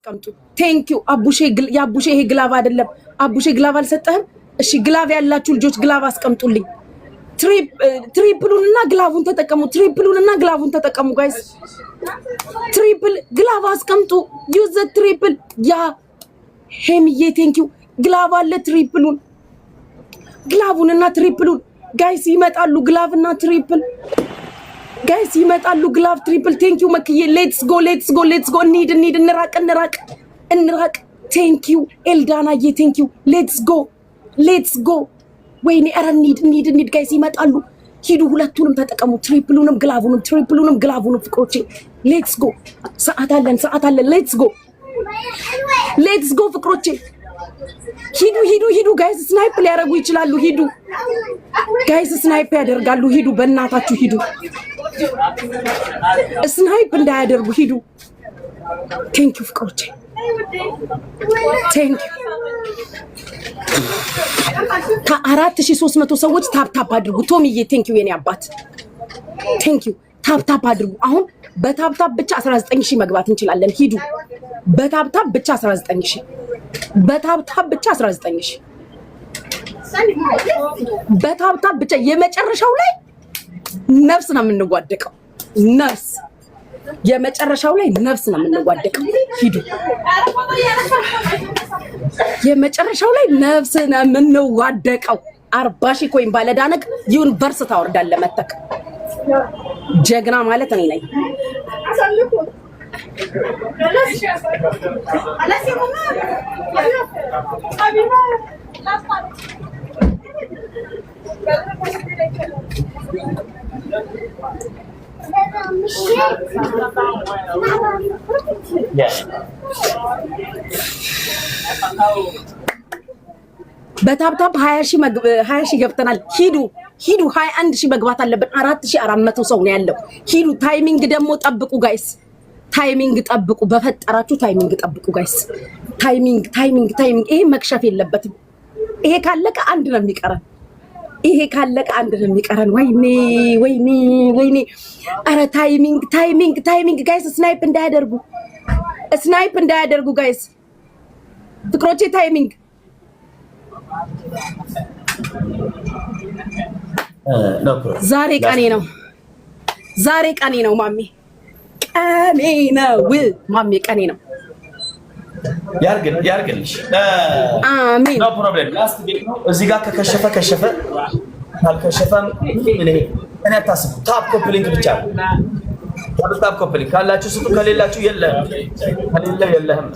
አስቀምጡ። Thank you አቡሼ። የአቡሼ ይሄ glove አይደለም። አቡሼ glove አልሰጠህም። እሺ glove ያላችሁ ልጆች glove አስቀምጡልኝ። Triple ኡን እና glove ኡን ተጠቀሙ። Triple ኡን እና glove ኡን ተጠቀሙ guys። Triple glove አስቀምጡ። Use the triple። Yeah ሄምዬ thank you። Glove አለ። Triple ኡን glove ኡን እና triple ኡን guys ይመጣሉ። Glove እና triple guys ይመጣሉ። Glove triple። Thank you መክዬ። Let's go, let's go, let's go። እንሂድ እንሂድ። እንራቅ እንራቅ እንራቅ። Thank you ኤልዳናዬ thank you። Let's go, let's go። ወይኔ ኧረ እንሂድ እንሂድ እንሂድ guys ይመጣሉ። ሂዱ፣ ሁለቱንም ተጠቀሙ። Triple ኡንም glove ኡንም፣ triple ኡንም glove ኡንም ፍቅሮቼ። Let's go። ሰዓት አለን፣ ሰዓት አለን። Let's go, let's go ፍቅሮቼ። ሂዱ ሂዱ ሂዱ guys፣ snipe ሊያደርጉ ይችላሉ። ሂዱ guys፣ snipe ያደርጋሉ። ሂዱ፣ በእናታችሁ ሂዱ። Snipe እንዳያደርጉ ሂዱ። Thank you ፍቅሮቼ፣ thank you። ከ4300 ሰዎች tap tap አድርጉ። ቶሚዬ thank you የኔ አባት thank you። Tap tap አድርጉ። አሁን በ tap tap ብቻ 19 ሺህ መግባት እንችላለን። ሂዱ። በ tap tap ብቻ 19 ሺህ፣ በ tap tap ብቻ 19 ሺህ፣ በ tap tap ብቻ። የመጨረሻው ላይ ነፍስ ነው የምንዋደቀው። ነፍስ የመጨረሻው ላይ ነፍስ ነው የምንዋደቀው። ሂዱ። የመጨረሻው ላይ ነፍስ ነው የምንዋደቀው። 40,000 coin ባለዳነቅ universe ታወርዳለህ መተክ። ጀግና ማለት እኔ ነኝ። በ tap tap 20,000 ገብተናል። ሂዱ ሂዱ፣ 21,000 መግባት አለብን። 4400 ሰው ነው ያለው። ሂዱ። Timing ደግሞ ጠብቁ guys፣ timing ጠብቁ። በፈጠራችሁ timing ጠብቁ guys። Timing, timing, timing። ይሄ መክሸፍ የለበትም። ይሄ ካለቀ አንድ ነው የሚቀረን። ይሄ ካለቀ አንድ ነው የሚቀረን። ወይኔ ወይኔ ወይኔ! ኧረ timing, timing, timing guys፣ snipe እንዳያደርጉ፣ snipe እንዳያደርጉ guys፣ ፍቅሮቼ timing። ዛሬ ቀኔ ነው። ዛሬ ቀኔ ነው ማሜ፣ ቀኔ ነው ማሜ፣ ቀኔ ነው። ያርግልሽ። አሜን። No problem። Last ቤት ነው። እዚህ ጋር ከከሸፈ ከሸፈ፣ ካልከሸፈም እኔ አታስቡ። Tap copy link ብቻ ነው። Tap tap copy link ካላችሁ ስጡ፣ ከሌላችሁ የለህም፣ ከሌለ የለህም።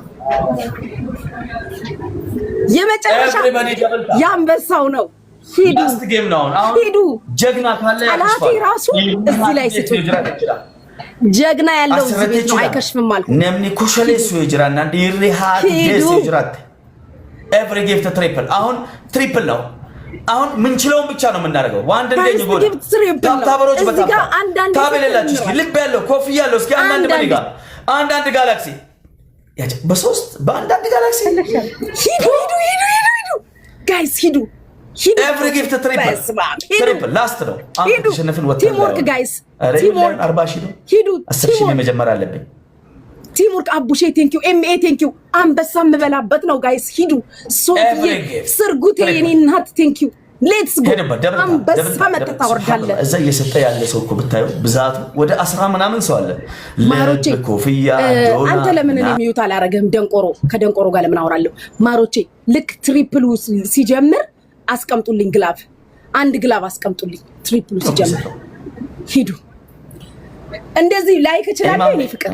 የመጨረሻ ያንበሳው ነው። ሂዱ Last game ነው። አሁን ሂዱ። ጀግና ካለ ጠላቴ ራሱ እዚህ ላይ ስጡ። ጀግና ያለው እዚህ ቤት ነው። አይከሽፍም አልኩ። Namni kusholeessu yoo jiraannaan dhiirri haati deesse yoo jiraatte every gift triple። አሁን triple ነው። አሁን ምንችለውን ብቻ ነው የምናደርገው። ዋንድ እንደኝ ጎል tap tapper ኦች በ tap tap የሌላችሁ እስኪ ልብ ያለው ኮፍያ ያለው እስኪ አንዳንድ money ጋር አንዳንድ ጋላክሲ በሶስት በአንዳንድ ጋላክሲ ሂዱ ሂዱ ሂዱ ሂዱ ሂዱ guys ሂዱ ሂዱ። Every gift triple triple last ነው። አሁን ተሸነፍን ወጥተን Teamwork guys teamwork 40,000 ነው። ሂዱ። 10,000 ነው መጀመር አለብኝ። Teamwork አቡሼ thank you፣ ኤምኤ thank you። አንበሳ የምበላበት ነው guys ሂዱ። ሶፊዬ ስርጉቴ የኔ እናት thank you። Let's go። አንበሳ መጥተህ ታወርዳለህ። እዛ እየሰጠ ያለ ሰው እኮ ብታዩ ብዛቱ ወደ አስራ ምናምን ሰው አለ። ማሮቼ ኮፍያ አንተ ለምን እኔ mute አላረግህም? ደንቆሮ ከደንቆሮ ጋር ለምን አወራለሁ? ማሮቼ ልክ triple ኡ ሲጀምር አስቀምጡልኝ glove፣ አንድ glove አስቀምጡልኝ። Triple ኡ ሲጀምር ሂዱ። እንደዚህ like እችላለሁ የኔ ፍቅር፣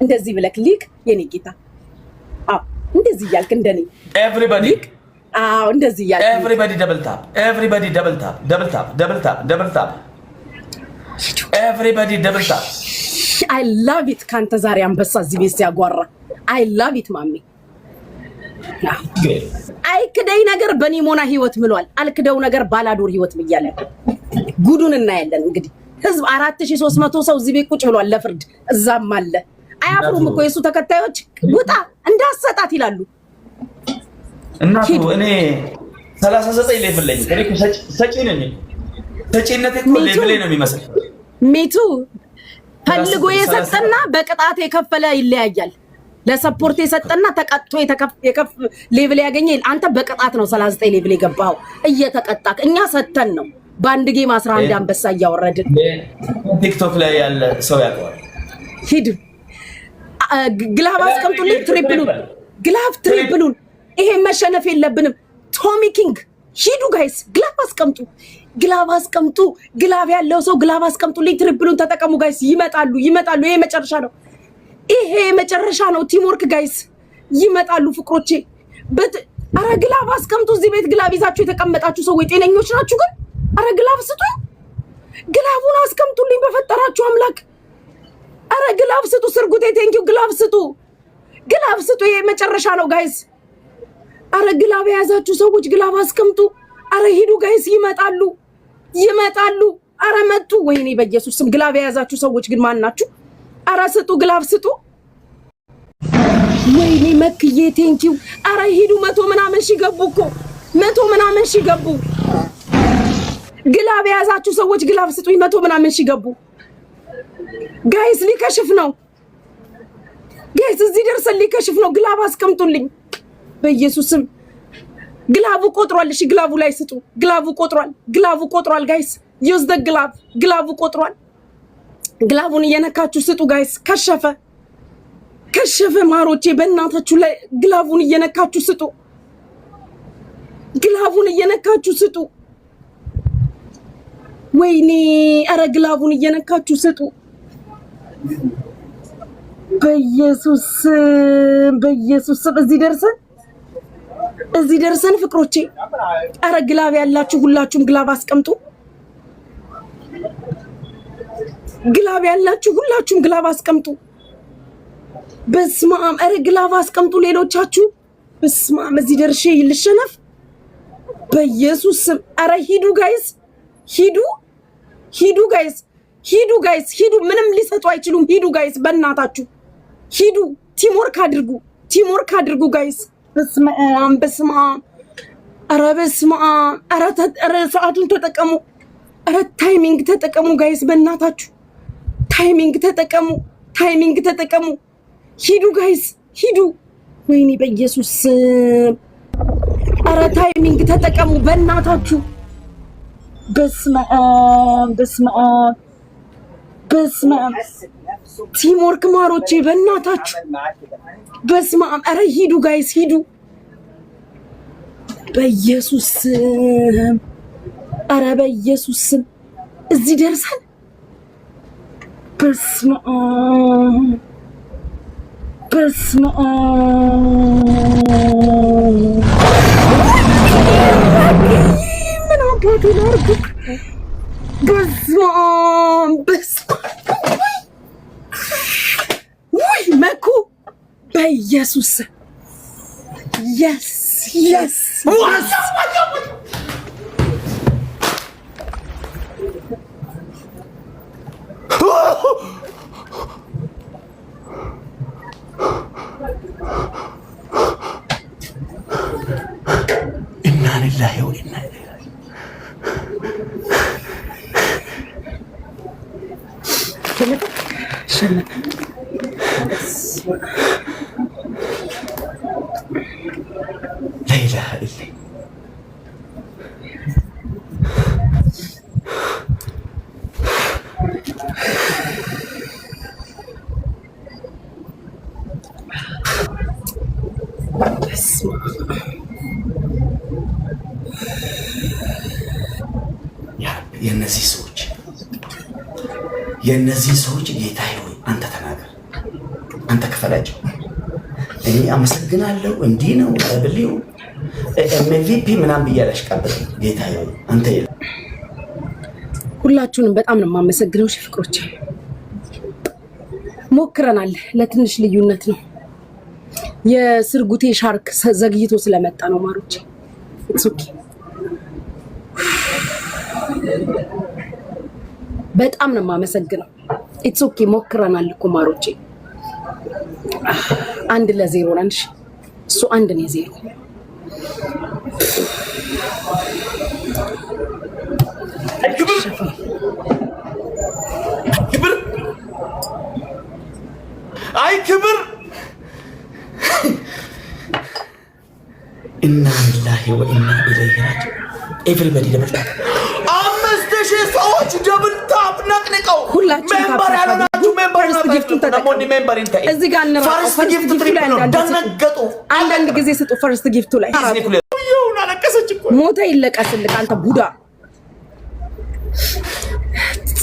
እንደዚህ ብለክ like የኔ ጌታ። አዎ እንደዚህ እያልክ እንደኔ Everybody አዎ እንደዚህ እያልክ Everybody double tap, everybody double tap, double tap, double tap, double tap, everybody double tap። I love it ካንተ ዛሬ አንበሳ እዚህ ቤት ሲያጓራ I love it ማሜ። አይክደኝ ነገር በኒሞና ህይወት ምሏል። አልክደው ነገር ባላዶር ህይወት ብያለሁ። ጉዱን እናያለን እንግዲህ። ህዝብ 4300 ሰው እዚህ ቤት ቁጭ ብሏል ለፍርድ። እዛም አለ። አያፍሩም እኮ የእሱ ተከታዮች ውጣ እንዳሰጣት ይላሉ። እናቱ እኔ 39 level ነኝ። እኔ እኮ ሰጪ ነኝ። ሰጪነት እኮ level ኤ ነው የሚመስል። Me too። ፈልጎ የሰጠና በቅጣት የከፈለ ይለያያል። ለ support የሰጠና ተቀጥቶ የከፍ level ያገኘ አንተ በቅጣት ነው 39 level የገባኸው እየተቀጣክ። እኛ ሰተን ነው በአንድ game 11 አንበሳ እያወረድን። ቲክቶክ ላይ ያለ ሰው ያውቀዋል። ሂድ glove አስቀምጡልኝ። Triple ኡን glove triple ኡን። ይሄ መሸነፍ የለብንም። ቶሚ ኪንግ ሂዱ guys፣ glove አስቀምጡ፣ Glove አስቀምጡ። Glove ያለው ሰው glove አስቀምጡልኝ። Triple ኡን ተጠቀሙ guys። ይመጣሉ፣ ይመጣሉ። ይሄ መጨረሻ ነው። ይሄ መጨረሻ ነው። Teamwork guys፣ ይመጣሉ ፍቅሮቼ። But አረ glove አስቀምጡ። እዚህ ቤት glove ይዛችሁ የተቀመጣችሁ ሰዎች ጤነኞች ናችሁ ግን? አረ glove ስጡኝ። Glove ኡን አስቀምጡልኝ በፈጠራችሁ አምላክ። አረ glove ስጡ። ስርጉቴ thank you። Glove ስጡ፣ Glove ስጡ። ይሄ መጨረሻ ነው guys። አረ glove የያዛችሁ ሰዎች glove አስቀምጡ። አረ ሂዱ guys፣ ይመጣሉ፣ ይመጣሉ። አረ መጡ። ወይኔ በኢየሱስ ስም። Glove የያዛችሁ ሰዎች ግን ማን ናችሁ? አረ ስጡ፣ glove ስጡ። ወይኔ መክዬ thank you። አረ ሂዱ። መቶ ምናምን ሺህ ገቡ እኮ፣ መቶ ምናምን ሺህ ገቡ። Glove የያዛችሁ ሰዎች glove ስጡኝ። መቶ ምናምን ሺህ ገቡ guys። ሊከሽፍ ነው guys፣ እዚህ ደርሰን ሊከሽፍ ነው። Glove አስቀምጡልኝ በኢየሱስ ስም። Glove ኡ ቆጥሯል። እሺ glove ኡ ላይ ስጡ። Glove ኡ ቆጥሯል። Glove ኡ ቆጥሯል። Guys, use the glove። Glove ኡ ቆጥሯል። Glove ኡን እየነካችሁ ስጡ guys። ከሸፈ፣ ከሸፈ። ማሮቼ በእናታችሁ ላይ glove ኡን እየነካችሁ ስጡ። Glove ኡን እየነካችሁ ስጡ። ወይኔ ኧረ glove ኡን እየነካችሁ ስጡ። በኢየሱስ ስም፣ በኢየሱስ ስም፣ እዚህ ደርሰን፣ እዚህ ደርሰን ፍቅሮቼ። ኧረ glove ያላችሁ ሁላችሁም glove አስቀምጡ። Glove ያላችሁ ሁላችሁም glove አስቀምጡ። በስመ አብ! ኧረ glove አስቀምጡ ሌሎቻችሁ። በስመ አብ! እዚህ ደርሼ ልሸነፍ በኢየሱስ ስም። ኧረ ሂዱ guys፣ ሂዱ፣ ሂዱ guys፣ ሂዱ guys፣ ሂዱ። ምንም ሊሰጡ አይችሉም። ሂዱ guys፣ በእናታችሁ ሂዱ። Teamwork አድርጉ፣ teamwork አድርጉ guys። በስመ አብ፣ በስመ አብ! ኧረ በስመ አብ! ኧረ ሰዓቱን ተጠቀሙ። ኧረ timing ተጠቀሙ guys፣ በእናታችሁ timing ተጠቀሙ፣ timing ተጠቀሙ። ሂዱ guys፣ ሂዱ። ወይኔ በኢየሱስ ስም። ኧረ timing ተጠቀሙ በእናታችሁ። በስመ አብ፣ በስመ አብ፣ በስመ አብ! Teamwork ማሮቼ በእናታችሁ፣ በስመ አብ! ኧረ ሂዱ guys፣ ሂዱ። በኢየሱስ ስም፣ ኧረ በኢየሱስ ስም፣ እዚህ ደርሰን፣ በስመ አብ፣ በስመ አብ! ምን አባቴ ላድርግ? በስመ አብ፣ በስመ አብ! ውይ መኩ፣ በኢየሱስ፣ yes! إنا لله وإنا إليه راجعون። ሸነፈ፣ ሸነፈ። لا إله إلا በስመ አብ! يا رب፣ የእነዚህ ሰዎች ጌታ ሆይ አንተ ተናገር፣ አንተ ክፈላቸው። እኔ አመሰግናለሁ። እንዲህ ነው ብሌው MVP ምናምን ብዬ አላሽቃበጥም። ጌታ ሆይ አንተ ሁላችሁንም በጣም ነው የማመሰግነው። እሺ ፍቅሮች፣ ሞክረናል። ለትንሽ ልዩነት ነው። የስርጉቴ ሻርክ ዘግይቶ ስለመጣ ነው ማሮቼ። It's okay። በጣም ነው የማመሰግነው። It's okay፣ ሞክረናል እኮ ማሮቼ። 1-0 ነን። እሺ እሱ አንድ ነው ዜሮ። ክብር፣ ክብር፣ አይ ክብር። إنا لله وإنا إليه راجعون። Everybody double tap። 5,000 ሰዎች double tap ነቅንቀው። ሁላችሁም member ያልሆናችሁ member first gift ኡን ተጠቀሙ። member እንታይ እዚህ ጋር እንራቀው። First gift triple ነው። ደነገጡ። አንዳንድ ጊዜ ስጡ። First gift ኡ ላይ ይሁን አለቀሰች እኮ። ሞተ ይለቀስልክ አንተ ቡዳ።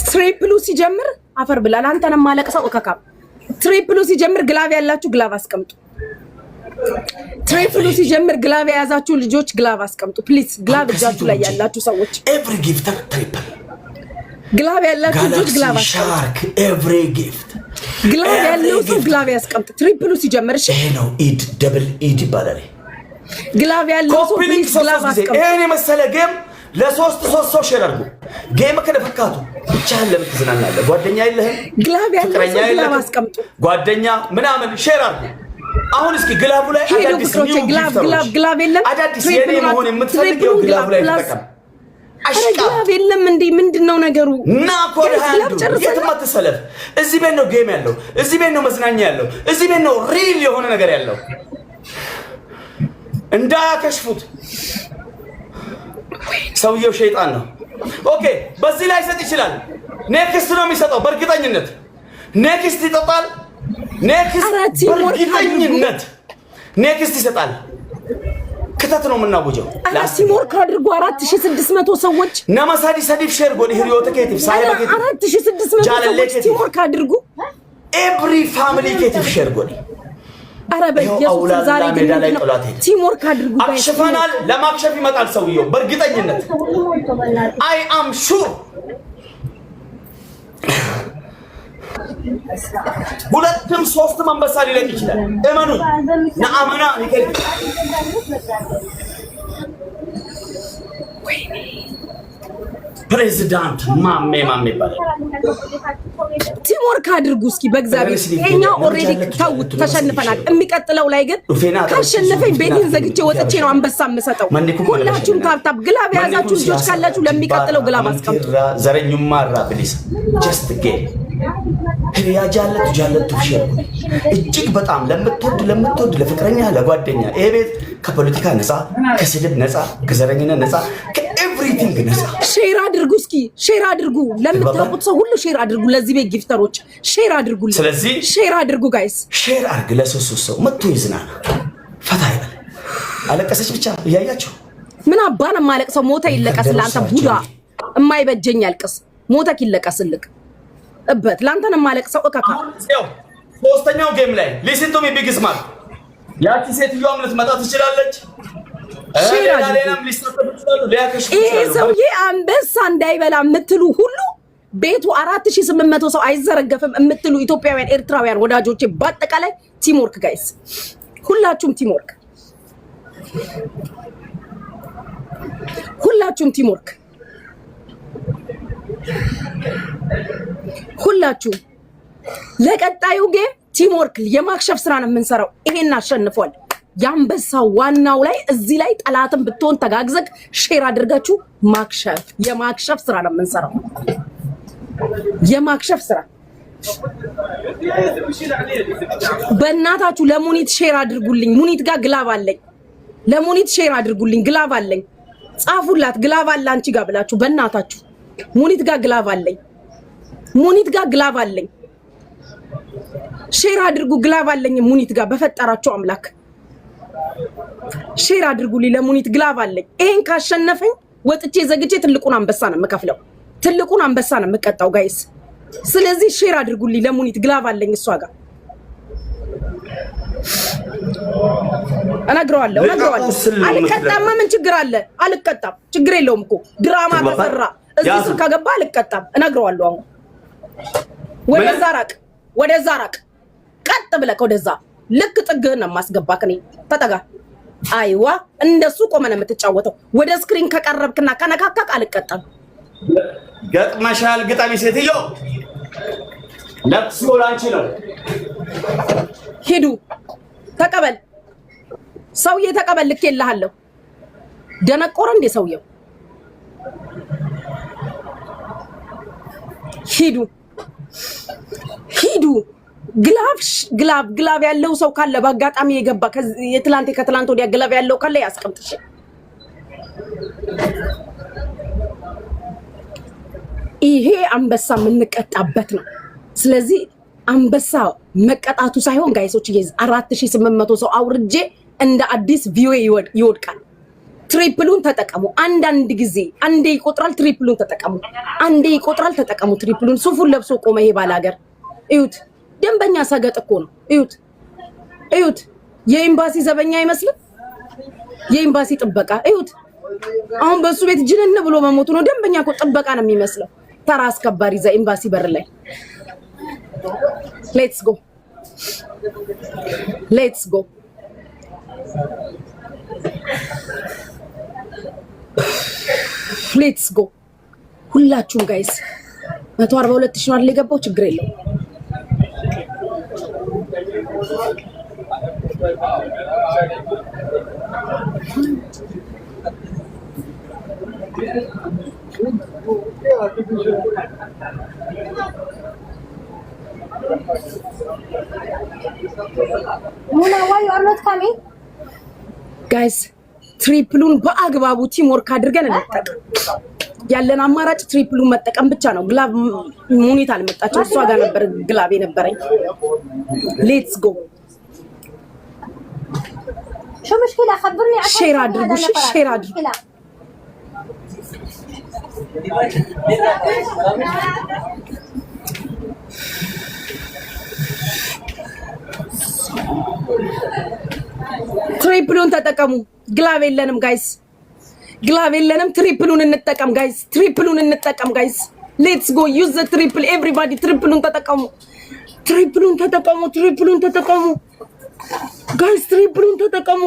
Triple ኡ ሲጀምር አፈር ብላል። አንተንም ማለቅሰው እከካም። Triple ኡ ሲጀምር glove ያላችሁ glove አስቀምጡ። Triple ኡ ሲጀምር glove የያዛችሁ ልጆች glove አስቀምጡ please። Glove እጃችሁ ላይ ያላችሁ ሰዎች Every gifter triple Glove ያላችሁ ልጆች ጋላክሲ Glove አስቀምጡ። ሻርክ every gift Glove ያለው ሰው glove ያስቀምጥ። Triple ኡ ሲጀምር እሺ። ይሄ ነው ኢድ፣ double ኢድ ይባላል። Glove ያለው ሰው Copy link Please ሶስት Glove ጊዜ አስቀምጡ። ይሄን የመሰለ game ለሶስት ሶስት ሰው share አድርጉ። Game ከደፈካቱ ብቻህን ለምን ትዝናናለህ? ጓደኛ የለህም? Glove ያለው ፍቅረኛ ሰው glove የለህም? አስቀምጡ። ጓደኛ ምናምን share አድርጉ። አሁን እስኪ glove ኡ ላይ ሄዱ አዳዲስ ፍቅሮቼ። New Glove gifter ኦች Glove glove የለም። አዳዲስ የኔ Triple ኡን መሆን የምትፈልገው Triple ኡን Glove ኡ ላይ Glove plus ተጠቀም። ኧረ አሽቃ Glove የለም እንዴ? ምንድን ነው ነገሩ? ና ኮድ Guys glove 21 ጨርሰናል። የትም አትሰለፍ። እዚህ ቤት ነው game ያለው። እዚህ ቤት ነው መዝናኛ ያለው። እዚህ ቤት ነው real የሆነ ነገር ያለው። እንዳያከሽፉት። ሰውየው ሸይጣን ነው። Okay፣ በዚህ ላይ ይሰጥ ይችላል። Next ነው የሚሰጠው በእርግጠኝነት። Next ይጠጣል። Next ኧረ teamwork በእርግጠኝነት next ይሰጣል። ክተት ነው የምናውጀው። ኧረ teamwork አድርጉ። 4600 ሰዎች Nama sadi sadiif share godhi hiriyoota keetiif saahiba keetiif 4600 jaalallee ሰዎች keetiif Teamwork አድርጉ። Every family keetiif share godhi። ኧረ በኢየሱስ አውላላ ዛሬ ግን ሜዳ ላይ ምንድን ነው? ጥሏት ሄደ። Teamwork አድርጉ guys። አክሽፈናል። ለማክሸፍ ይመጣል ሰውየው በእርግጠኝነት፣ I am sure። ሁለትም ሶስትም አንበሳ ሊለቅ ይችላል። እመኑ። ነአመና ይከል ፕሬዚዳንት ማሜ ማሜ ይባላል። Teamwork አድርጉ እስኪ በእግዚአብሔር። ይሄኛው already ተውት፣ ተሸንፈናል። የሚቀጥለው ላይ ግን ካሸነፈኝ ቤቴን ዘግቼ ወጥቼ ነው አንበሳ የምሰጠው። ሁላችሁም tap tap glove የያዛችሁ ልጆች ካላችሁ ለሚቀጥለው glove አስቀምጡ። Zerenyummaa irraa bilisa just game hiriyaa jaallattu jaallattuuf share እጅግ በጣም ለምትወድ ለምትወድ ለፍቅረኛ ለጓደኛ። ይሄ ቤት ከፖለቲካ ነፃ፣ ከስድብ ነፃ፣ ከዘረኝነት ነፃ፣ ከ everything ነፃ። Share አድርጉ እስኪ share አድርጉ። ለምታውቁት ሰው ሁሉ share አድርጉ። ለዚህ ቤት gifter ኦች share አድርጉ። ስለዚህ Share አድርጉ guys። Share አርግ ለሶስት ሶስት ሰው መጥቶ ይዝናና ፈታ ይበል። አለቀሰች ብቻ እያያቸው። ምን አባን የማለቅሰው? ሞተ ይለቀስ ለአንተ ቡዳ የማይበጀኝ ያልቅስ። ሞተክ ይለቀስልክ እበት ለአንተ ነው የማለቅሰው። እከካ ሶስተኛው game ላይ listen to me big smart ያቺ ሴትዮዋም ልትመጣ ትችላለች። ሌላም ሊሳተፉ ይችላሉ። ሊያከሽፉ ይሄ ይችላሉ። ሰውዬ አንበሳ እንዳይበላ የምትሉ ሁሉ፣ ቤቱ 4800 ሰው አይዘረገፍም የምትሉ ኢትዮጵያውያን፣ ኤርትራውያን ወዳጆቼ በአጠቃላይ teamwork guys፣ ሁላችሁም teamwork፣ ሁላችሁም teamwork፣ ሁላችሁም ለቀጣዩ game teamwork የማክሸፍ ስራ ነው የምንሰራው። ይሄን አሸንፏል። የአንበሳው ዋናው ላይ እዚህ ላይ ጠላትን ብትሆን ተጋግዘግ share አድርጋችሁ ማክሸፍ የማክሸፍ ስራ ነው የምንሰራው። የማክሸፍ ስራ በእናታችሁ ለሙኒት share አድርጉልኝ። ሙኒት ጋር glove አለኝ። ለሙኒት share አድርጉልኝ። Glove አለኝ። ጻፉላት። Glove አለ አንቺ ጋር ብላችሁ በእናታችሁ ሙኒት ጋር glove አለኝ። ሙኒት ጋር glove አለኝ። Share አድርጉ። Glove አለኝ ሙኒት ጋር፣ በፈጠራችሁ አምላክ share አድርጉልኝ። ለሙኒት glove አለኝ። ይሄን ካሸነፈኝ ወጥቼ ዘግቼ ትልቁን አንበሳ ነው የምከፍለው። ትልቁን አንበሳ ነው የምቀጣው guys። ስለዚህ share አድርጉልኝ። ለሙኒት glove አለኝ እሷ ጋር እነግረዋለሁ እነግረዋለሁ። አልቀጣማ ምን ችግር አለ? አልቀጣም፣ ችግር የለውም እኮ ድራማ ተሰራ። እዚህ ስር ከገባ አልቀጣም፣ እነግረዋለሁ። አሁን ወደዛ ራቅ፣ ወደዛ ራቅ፣ ቀጥ ብለህ ወደዛ ልክ ጥግህን ነው የማስገባክ። እኔ ተጠጋ። አይዋ እንደሱ ቆመ ነው የምትጫወተው። ወደ screen ከቀረብክና ከነካካክ አልቀጣም። ገጥመሻል፣ ግጠሚ ሴትዮ። ለቅሶ ላንቺ ነው። ሂዱ ተቀበል፣ ሰውዬ ተቀበል፣ ልኬልሃለሁ። ደነቆረ እንዴ ሰውየው? ሂዱ ሂዱ። Glove glove glove ያለው ሰው ካለ በአጋጣሚ የገባ የትላንት ከትላንት ወዲያ glove ያለው ካለ ያስቀምጥሽ። ይሄ አንበሳ የምንቀጣበት ነው። ስለዚህ አንበሳ መቀጣቱ ሳይሆን guys ኦች 4800 ሰው አውርጄ እንደ አዲስ view ይወድቃል። Triple ኡን ተጠቀሙ። አንዳንድ ጊዜ አንዴ ይቆጥራል። Triple ኡን ተጠቀሙ። አንዴ ይቆጥራል። ተጠቀሙ triple ኡን። ሱፉን ለብሶ ቆመ። ይሄ ባላገር እዩት። ደንበኛ ሰገጥ እኮ ነው። እዩት፣ እዩት። የኤምባሲ ዘበኛ አይመስልም? የኤምባሲ ጥበቃ እዩት። አሁን በሱ ቤት ጅንን ብሎ መሞቱ ነው። ደንበኛ እኮ ጥበቃ ነው የሚመስለው። ተራ አስከባሪ እዛ ኤምባሲ በር ላይ። Let's go, let's go, let's go። ሁላችሁም guys 142,000 ነው አይደል የገባው? ችግር የለውም። ሙና, why you are not coming? Guys, triple ኡን በአግባቡ team work አድርገን እንጠቀም። ያለን አማራጭ triple ኡን መጠቀም ብቻ ነው። Glove ሙኒት አልመጣቸው፣ እሷ ጋር ነበር glove የነበረኝ። Let's go. شو مشكلة؟ خبرني عشان Share አድርጉ፣ share አድርጉ። مشكلة. Triple ኡን ተጠቀሙ። Glove የለንም guys፣ Glove የለንም። Triple ኡን እንጠቀም guys፣ Triple ኡን እንጠቀም guys። Let's go, use the triple, everybody። Triple ኡን ተጠቀሙ፣ Triple ኡን ተጠቀሙ፣ Triple ኡን ተጠቀሙ guys፣ Triple ኡን ተጠቀሙ፣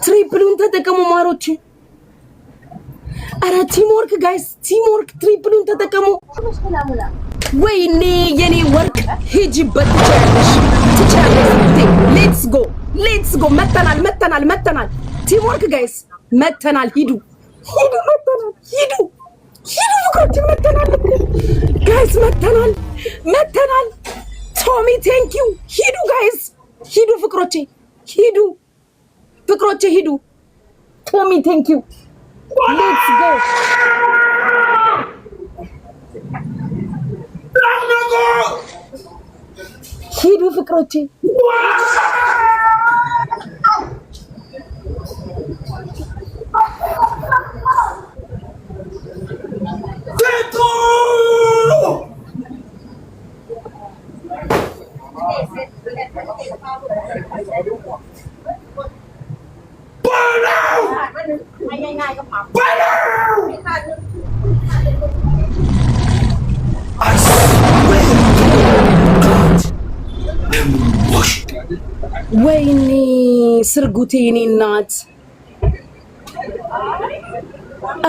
Triple ኡን ተጠቀሙ ማሮች። አረ teamwork guys፣ teamwork፣ triple ኡን ተጠቀሙ። شو مشكلة ሙና? ወይኔ የኔ ወርቅ ሂጂበት፣ ትችያለሽ፣ ትችያለሽ። Let's go, let's go። መተናል፣ መተናል፣ መተናል። Teamwork guys፣ መተናል። ሂዱ፣ ሂዱ፣ መተናል። ሂዱ፣ ሂዱ፣ ፍቅሮች መተናል። Guys መተናል፣ መተናል። ቶሚ thank you። ሂዱ guys፣ ሂዱ ፍቅሮቼ፣ ሂዱ ፍቅሮቼ፣ ሂዱ። ቶሚ thank you። Let's go. ሂዱ ፍቅሮቼ። I swear to God, I'm washed. ወይኔ ስርጉቴ የኔ እናት።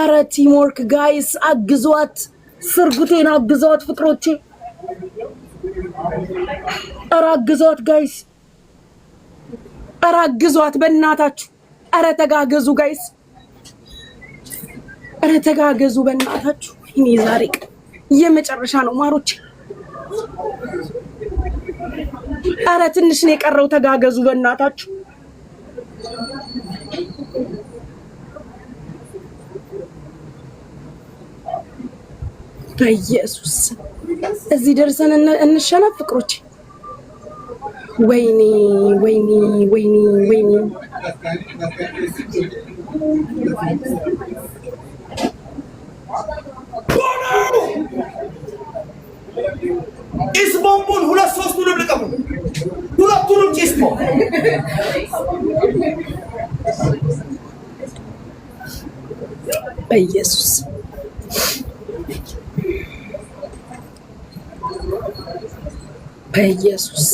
አረ teamwork guys፣ አግዟት፣ ስርጉቴን አግዟት ፍቅሮቼ። አረ አግዟት guys፣ አረ አግዟት በእናታችሁ። አረ ተጋገዙ guys፣ አረ ተጋገዙ በእናታችሁ። ወይኔ ዛሬ ቀን የመጨረሻ ነው ማሮቼ። አረ ትንሽ ነው የቀረው። ተጋገዙ በእናታችሁ። በኢየሱስ እዚህ ደርሰን እንሸነፍ ፍቅሮች። ወይኔ ወይኔ ወይኔ ወይኔ። ጭስ ቦምቡን ሁለት ሶስቱንም ልቀቁ። ሁለቱንም ጭስ ቦምብ። በኢየሱስ፣ በኢየሱስ።